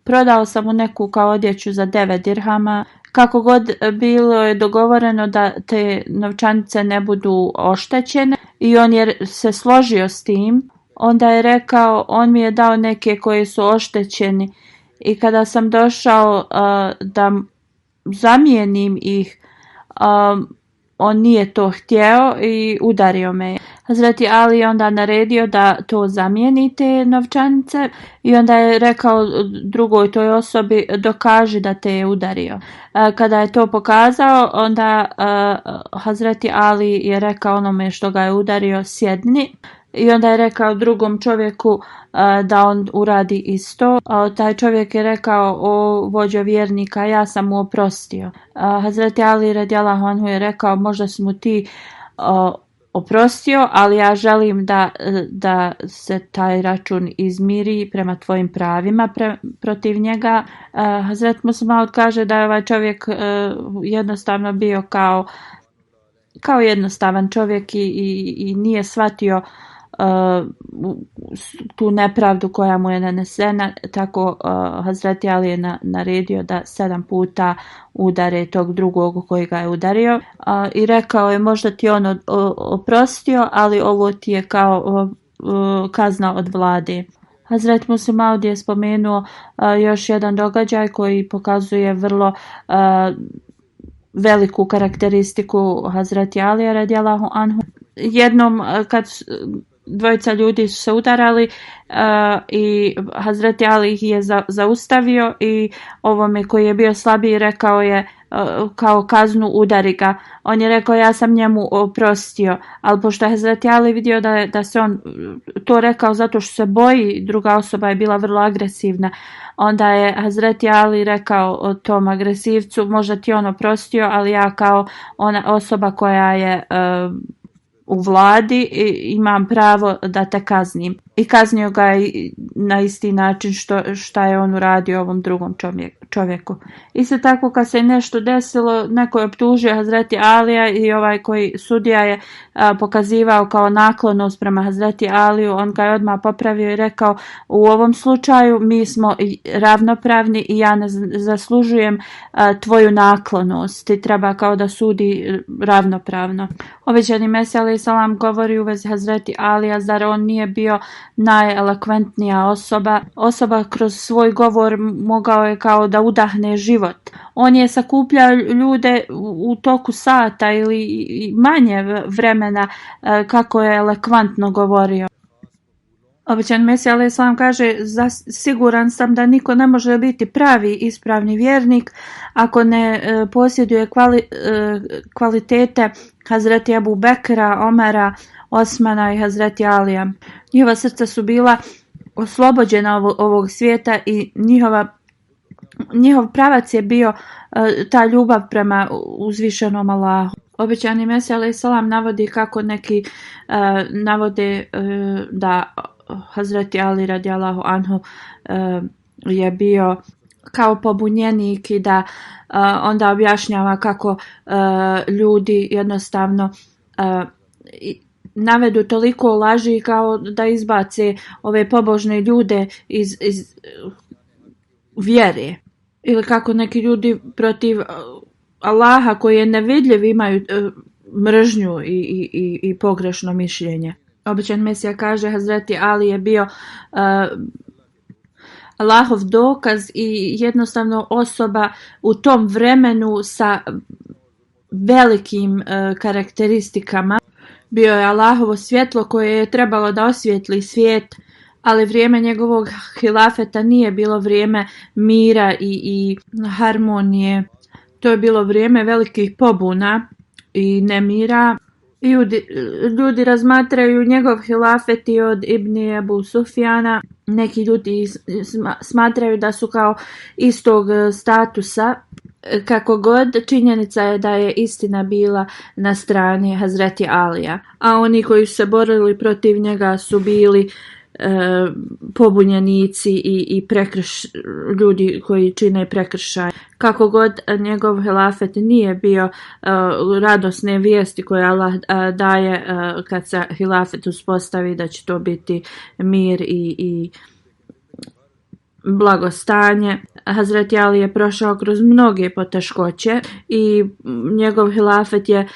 prodao sam mu neku kao odjeću za 9 dirhama. Kako god bilo je dogovoreno da te novčanice ne budu oštećene i on je se složio s tim. Onda je rekao: on mi je dao neke koje su oštećeni i kada sam došao da zamijenim ih, on nije to htjeo i udario me. Hazreti Ali je onda naredio da to zamijeni te novčanice i onda je rekao drugoj toj osobi: dokaži da te je udario. Kada je to pokazao, onda Hazreti Ali je rekao onome što ga je udario: sjedni. I onda je rekao drugom čovjeku da on uradi isto. Taj čovjek je rekao: o vođo vjernika, ja sam mu oprostio. Hazreti Ali radijallahu anhu je rekao: možda si mu ti oprostio, ali ja želim da se taj račun izmiri prema tvojim pravima protiv njega. Hazret Muslim Maud kaže da je ovaj čovjek jednostavno bio kao jednostavan čovjek i nije shvatio tu nepravdu koja mu je nanesena, tako Hazreti Ali je naredio da 7 puta udare tog drugog koji ga je udario i rekao je možda ti on oprostio, ali ovo ti je kao kazna od vlade. Hazret Muslim Maud je spomenuo još jedan događaj koji pokazuje vrlo veliku karakteristiku Hazreti Alija radijallahu anhu. Jednom kad dvojica ljudi su se udarali i Hazreti Ali ih je zaustavio i ovome koji je bio slabiji rekao je kao kaznu udari ga. On je rekao ja sam njemu oprostio, ali pošto je Hazreti Ali vidio da se on to rekao zato što se boji, druga osoba je bila vrlo agresivna, onda je Hazreti Ali rekao tom agresivcu možda ti on oprostio, ali ja kao ona osoba koja je u vladi imam pravo da te kaznim. I kaznio ga je na isti način šta je on uradio ovom drugom čovjeku. Isto tako kad se nešto desilo, neko je optužio Hazreti Alija i ovaj koji sudija je pokazivao kao naklonost prema Hazreti Aliju, on ga je odmah popravio i rekao u ovom slučaju mi smo ravnopravni i ja ne zaslužujem tvoju naklonost. Ti treba kao da sudi ravnopravno. Obećani Mesija alejhi selam govori u vezi Hazreti Alija, zar on nije bio najelokventnija osoba kroz svoj govor mogao je kao da udahne život. On je sakupljao ljude u toku sata ili manje vremena kako je elokventno govorio. Obećani Mesija alejhi selam kaže siguran sam da niko ne može biti pravi ispravni vjernik ako ne posjeduje kvalitete Hazreti Ebu Bekra, Omera, Osmana i Hazreti Alija. Njihova srca su bila oslobođena ovog svijeta i njihov pravac je bio ta ljubav prema uzvišenom Allahu. Obećani Mesija alejhi selam navodi kako neki navode da Hazreti Ali radijallahu anhu je bio kao pobunjenik i da onda objašnjava kako ljudi jednostavno navedu toliko laži kao da izbace ove pobožne ljude iz vjere. Ili kako neki ljudi protiv Allaha koji je nevidljiv imaju mržnju i pogrešno mišljenje. Obećan Mesija kaže Hazreti Ali je bio Allahov dokaz i jednostavno osoba u tom vremenu sa velikim karakteristikama. Bio je Allahovo svjetlo koje je trebalo da osvijetli svijet, ali vrijeme njegovog hilafeta nije bilo vrijeme mira i harmonije. To je bilo vrijeme velikih pobuna i nemira. Ljudi razmatraju njegov hilafet i od Ibn Ebu Sufjana. Neki ljudi smatraju da su kao istog statusa. Kako god, činjenica je da je istina bila na strani Hazreti Alija, a oni koji su se borili protiv njega su bili pobunjenici i ljudi koji čine prekršaj. Kako god, njegov hilafet nije bio radosne vijesti koje Allah daje kad se hilafet uspostavi, da će to biti mir i blagostanje. Hazreti Ali je prošao kroz mnoge poteškoće i njegov hilafet je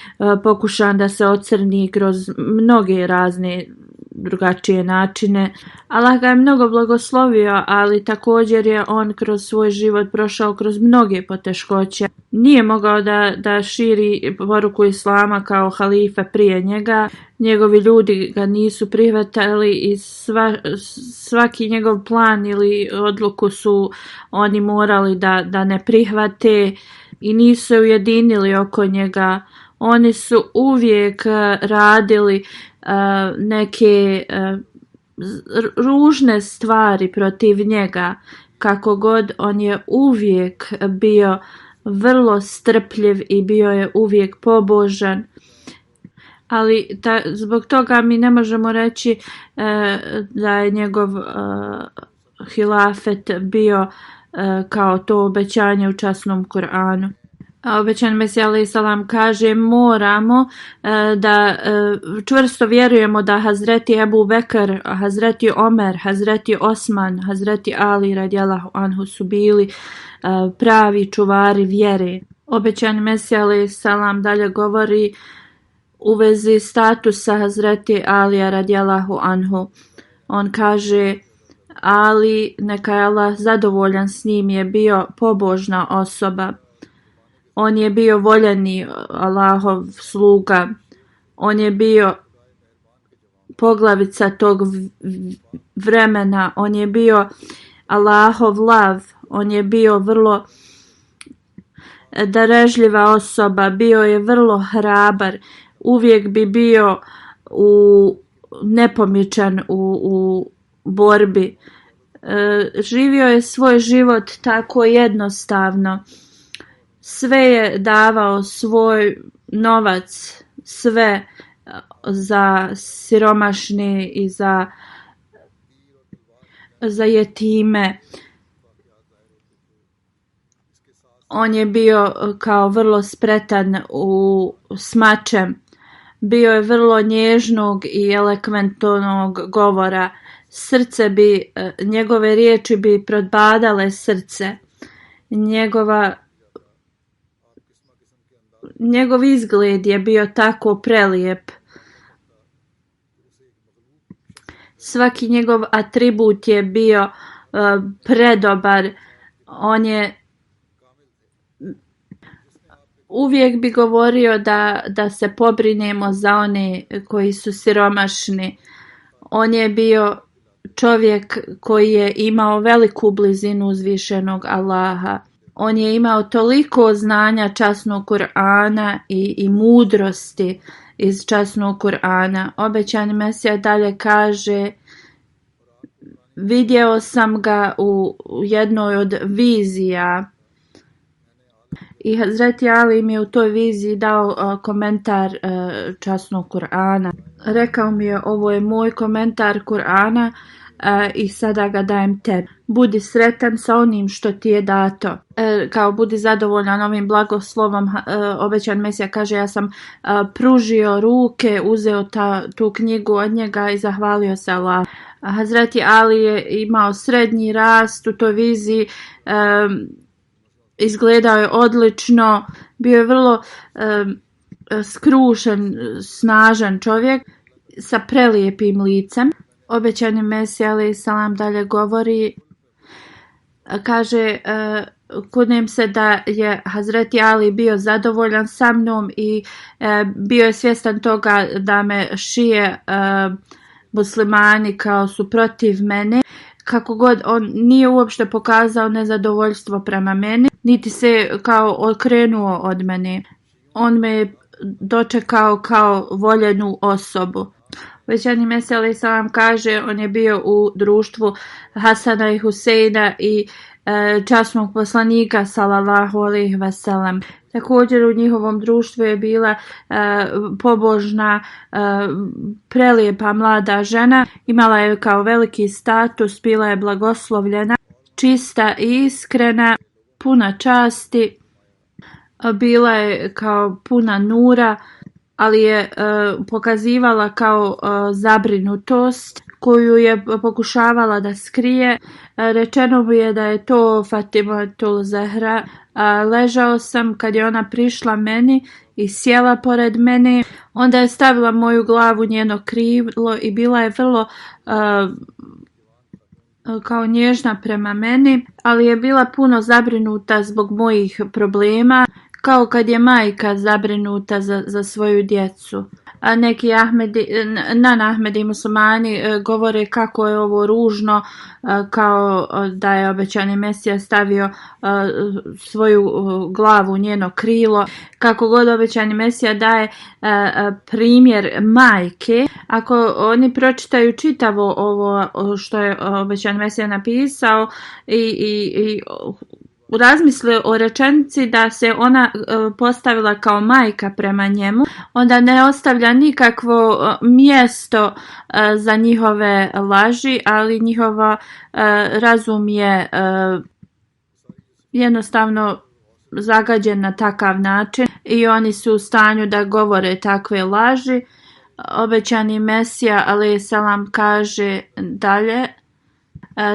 pokušan da se ocrni kroz mnoge razne drugačije načine. Allah ga je mnogo blagoslovio, ali također je on kroz svoj život prošao kroz mnoge poteškoće. Nije mogao da širi poruku islama kao halife prije njega. Njegovi ljudi ga nisu prihvatali i svaki njegov plan ili odluku su oni morali da ne prihvate i nisu se ujedinili oko njega. Oni su uvijek radili neke ružne stvari protiv njega. Kako god, on je uvijek bio vrlo strpljiv i bio je uvijek pobožan. Ali zbog toga mi ne možemo reći da je njegov hilafet bio kao to obećanje u časnom Kur'anu. Obećani Mesija alejhi selam kaže moramo da čvrsto vjerujemo da Hazreti Ebu Bekr, Hazreti Omer, Hazreti Osman, Hazreti Ali radijallahu anhu su bili pravi čuvari vjere. Obećani Mesija alejhi selam dalje govori u vezi statusa Hazreti Alija radijallahu anhu. On kaže Ali, neka je Allah zadovoljan s njim, je bio pobožna osoba. On je bio voljeni Allahov sluga. On je bio poglavica tog vremena. On je bio Allahov lav. On je bio vrlo darežljiva osoba. Bio je vrlo hrabar. Uvijek bi bio nepomičan u borbi. Živio je svoj život tako jednostavno. Sve je davao svoj novac, sve za siromašne i za jetime. On je bio kao vrlo spretan s mačem. Bio je vrlo nježnog i elokventnog govora. Njegove riječi bi prodbadale srce. Njegov izgled je bio tako prelijep. Svaki njegov atribut je bio predobar. On je uvijek bi govorio da se pobrinemo za one koji su siromašni. On je bio čovjek koji je imao veliku blizinu uzvišenog Allaha. On je imao toliko znanja časnog Kur'ana i mudrosti iz časnog Kur'ana. Obećani Mesija dalje kaže, vidio sam ga u jednoj od vizija i Hazreti Ali mi je u toj viziji dao komentar časnog Kur'ana. Rekao mi je, ovo je moj komentar Kur'ana i sada ga dajem tebi. Budi sretan sa onim što ti je dato. Kao budi zadovoljan ovim blagoslovom. Obećan Mesija kaže, ja sam pružio ruke, uzeo tu knjigu od njega i zahvalio se Allah. Hazreti Ali je imao srednji rast u toj viziji. Izgledao je odlično. Bio je vrlo skrušen, snažan čovjek sa prelijepim licem. Obećani Mesija alejhi selam dalje govori, kaže, kunem se da je Hazreti Ali bio zadovoljan sa mnom i bio je svjestan toga da me šije muslimani kao su protiv mene. Kako god, on nije uopšte pokazao nezadovoljstvo prema meni, niti se kao okrenuo od mene. On me je dočekao kao voljenu osobu. Obećani Mesija alejhi selam kaže, on je bio u društvu Hasana i Huseina i časnog poslanika sallallahu alejhi ve sellem. Također u njihovom društvu je bila pobožna, prelijepa mlada žena. Imala je kao veliki status, bila je blagoslovljena, čista i iskrena, puna časti, bila je kao puna nura, ali je pokazivala kao zabrinutost koju je pokušavala da skrije. Rečeno bi je da je to Fatimatul Zahra. Ležao sam kad je ona prišla meni i sjela pored mene. Onda je stavila moju glavu njeno krilo i bila je vrlo kao nježna prema meni, ali je bila puno zabrinuta zbog mojih problema, kao kad je majka zabrinuta za svoju djecu. A neki Ahmedi muslimani govore kako je ovo ružno, kao da je obećani Mesija stavio svoju glavu u njeno krilo. Kako god obećani Mesija daje primjer majke, ako oni pročitaju čitavo ovo što je obećani Mesija napisao i razmisle o rečenici da se ona postavila kao majka prema njemu, onda ne ostavlja nikakvo mjesto za njihove laži, ali njihova razum je jednostavno zagađen na takav način i oni su u stanju da govore takve laži. Obećani Mesija alejselam kaže dalje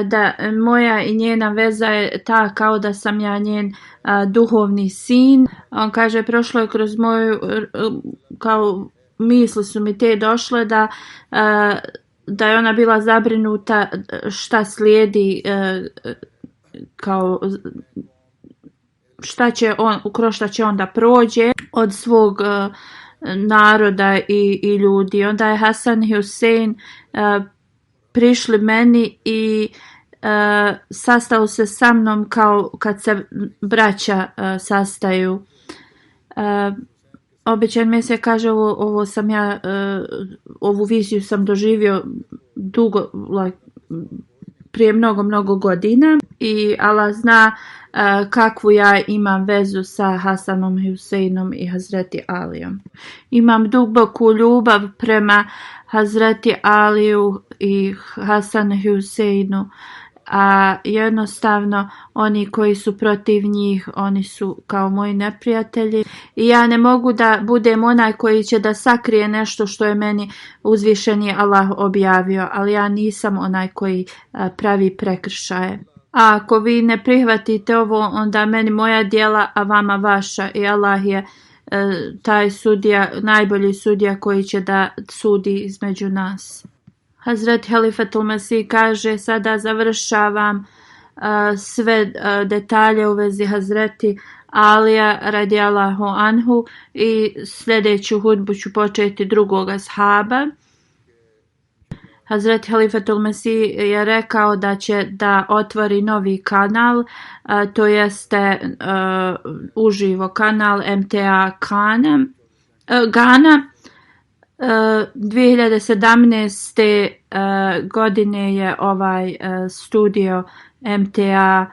da moja i njena veza je ta kao da sam ja njen duhovni sin. On kaže prošlo je kroz moju kao misli su mi te došle da je ona bila zabrinuta šta slijedi kao kroz šta će onda prođe od svog naroda i ljudi. Onda je Hasan i Husein prišli meni i sastao se sa mnom kao kad se braća sastaju. Obećan Mesija kaže ovo sam ja, ovu viziju sam doživio dugo, prije mnogo godina i Allah zna kakvu ja imam vezu sa Hasanom i Huseinom i Hazreti Alijom. Imam duboku ljubav prema Hazreti Aliju i Hasanu i Huseinu, a jednostavno oni koji su protiv njih, oni su kao moji neprijatelji i ja ne mogu da budem onaj koji će da sakrije nešto što je meni uzvišeni Allah objavio, ali ja nisam onaj koji pravi prekršaje. A ako vi ne prihvatite ovo, onda meni moja djela, a vama vaša i Allah je taj sudija, najbolji sudija koji će da sudi između nas. Hazret Halifatul Mesih kaže sada završavam sve detalje u vezi Hazreti Alija radijallahu anhu i sljedeću hudbu ću početi drugog ashaba. Hazret Halifatul Mesih je rekao da će da otvori novi kanal, to jeste uživo kanal MTA Ghana. 2017. godine je ovaj studio MTA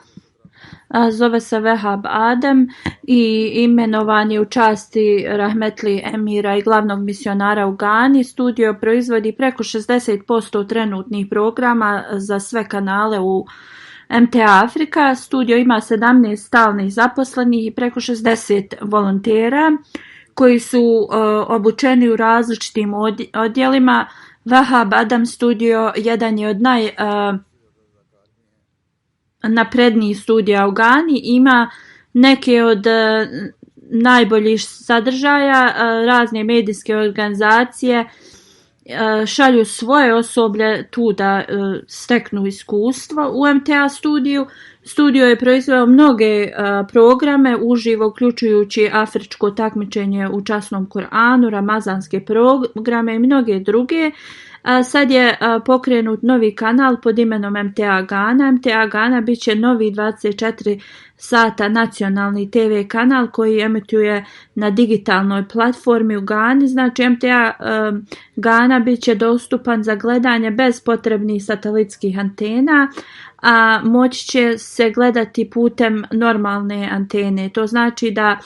zove se Vehab Adem i imenovan je u časti Rahmetli Emira i glavnog misionara u Gani. Studio proizvodi preko 60% trenutnih programa za sve kanale u MTA Afrika. Studio ima 17 stalnih zaposlenih i preko 60 volontera koji su obučeni u različitim odjelima. Vahab Adam Studio jedan je od najnaprednijih studija u Gani, ima neke od najboljih sadržaja, razne medijske organizacije šalju svoje osoblje tu da steknu iskustvo u MTA studiju. Studio je proizveo mnoge programe uživo, uključujući afričko takmičenje u časnom Kur'anu, ramazanske programe i mnoge druge. Sad je pokrenut novi kanal pod imenom MTA Ghana. MTA Ghana bit će novi 24 sata nacionalni TV kanal koji emituje na digitalnoj platformi u Gani. Znači MTA Ghana bit će dostupan za gledanje bez potrebnih satelitskih antena, a moći će se gledati putem normalne antene. To znači da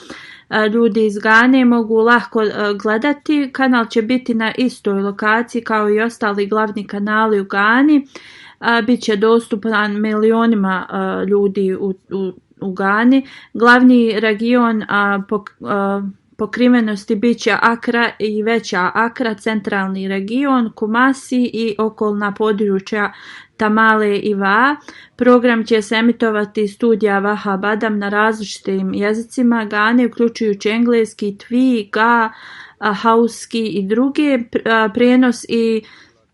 ljudi iz Gane mogu lako gledati. Kanal će biti na istoj lokaciji kao i ostali glavni kanali u Gani. Biće dostupan milionima ljudi u Gani. Glavni region pokrivenosti bit će Akra i veća Akra, centralni region, Kumasi i okolna područja Tamale i Va. Program će se emitovati iz studija Vahab Adam na različitim jezicima Gane, uključujući engleski, Twi, Ga, Hauski i druge. Prijenos i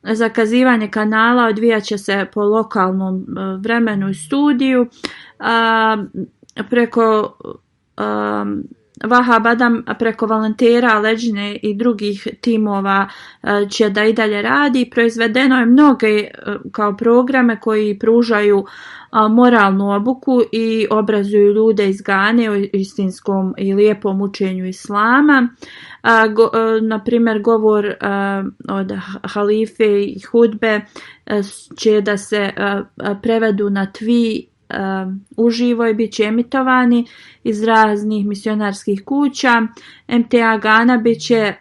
zakazivanje kanala odvijat će se po lokalnom vremenu i studiju. Preko Vahab Adam preko volontera, leđine i drugih timova će da i dalje radi. Proizvedeno je mnoge kao programe koji pružaju moralnu obuku i obrazuju ljude iz Gane o istinskom i lijepom učenju islama. Na primjer, govor od halife i hudbe će da se prevedu na Twi uživo i bit će emitovani iz raznih misionarskih kuća. MTA Ghana bit će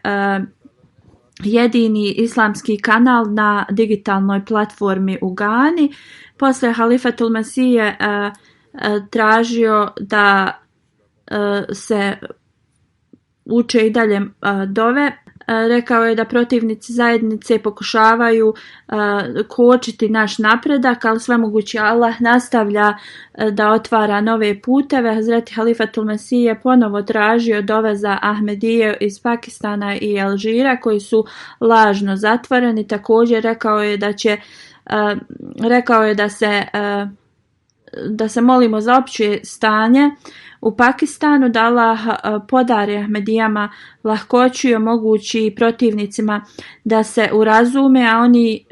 jedini islamski kanal na digitalnoj platformi u Gani. Poslije Halifatul Mesih je tražio da se uče i dalje dove. Rekao je da protivnici zajednice pokušavaju kočiti naš napredak, ali svemogući Allah nastavlja da otvara nove puteve. Hazreti Halifatul Mesih je ponovo tražio dove za Ahmedije iz Pakistana i Alžira koji su lažno zatvoreni. Također rekao je da se molimo za opće stanje u Pakistanu, da Allah podari Ahmedijama lahkoću i omogući protivnicima da se urazume, a oni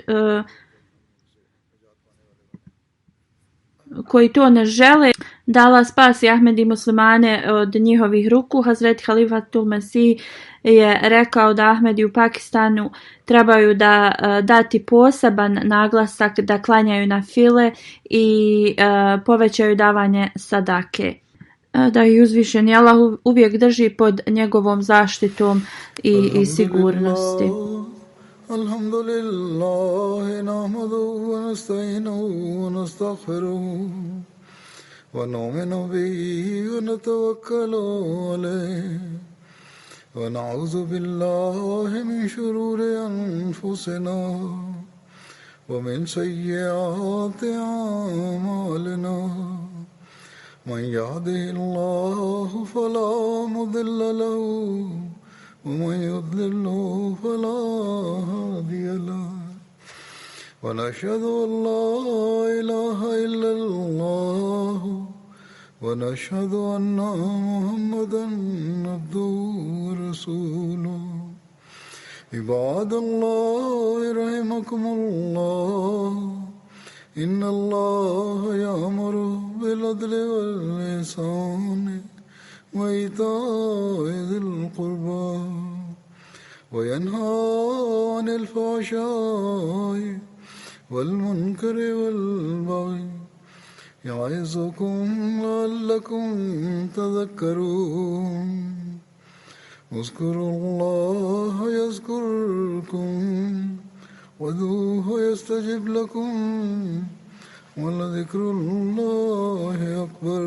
koji to ne žele, da Allah spasi Ahmedi muslimane od njihovih ruku. Hazreti Halifatul Mesih je rekao da Ahmedi u Pakistanu trebaju da dati poseban naglasak da klanjaju na file i povećaju davanje sadake. Da ih uzvišeni Allah uvijek drži pod njegovom zaštitom i sigurnosti. Alhamdulillah, nahmaduhu wa nasta'inuhu wa nastaghfiruhu wa nu'minu bihi wa natawakkalu alayhi wa na'udhu billahi min shururi anfusina wa min sayyiati a'malina. Man yahdihillahu fala mudilla lahu ومن يضلل فلا هادي له ونشهد أن لا إله إلا الله ونشهد أن محمدا عبده ورسوله عباد الله رحمكم الله إن الله يأمر بالعدل والإحسان وإيتاء ذي القربى وينهى عن الفحشاء والمنكر والبغي يعظكم لعلكم تذكرون اذكروا الله يذكركم وادعوه يستجب لكم ولذكر الله أكبر.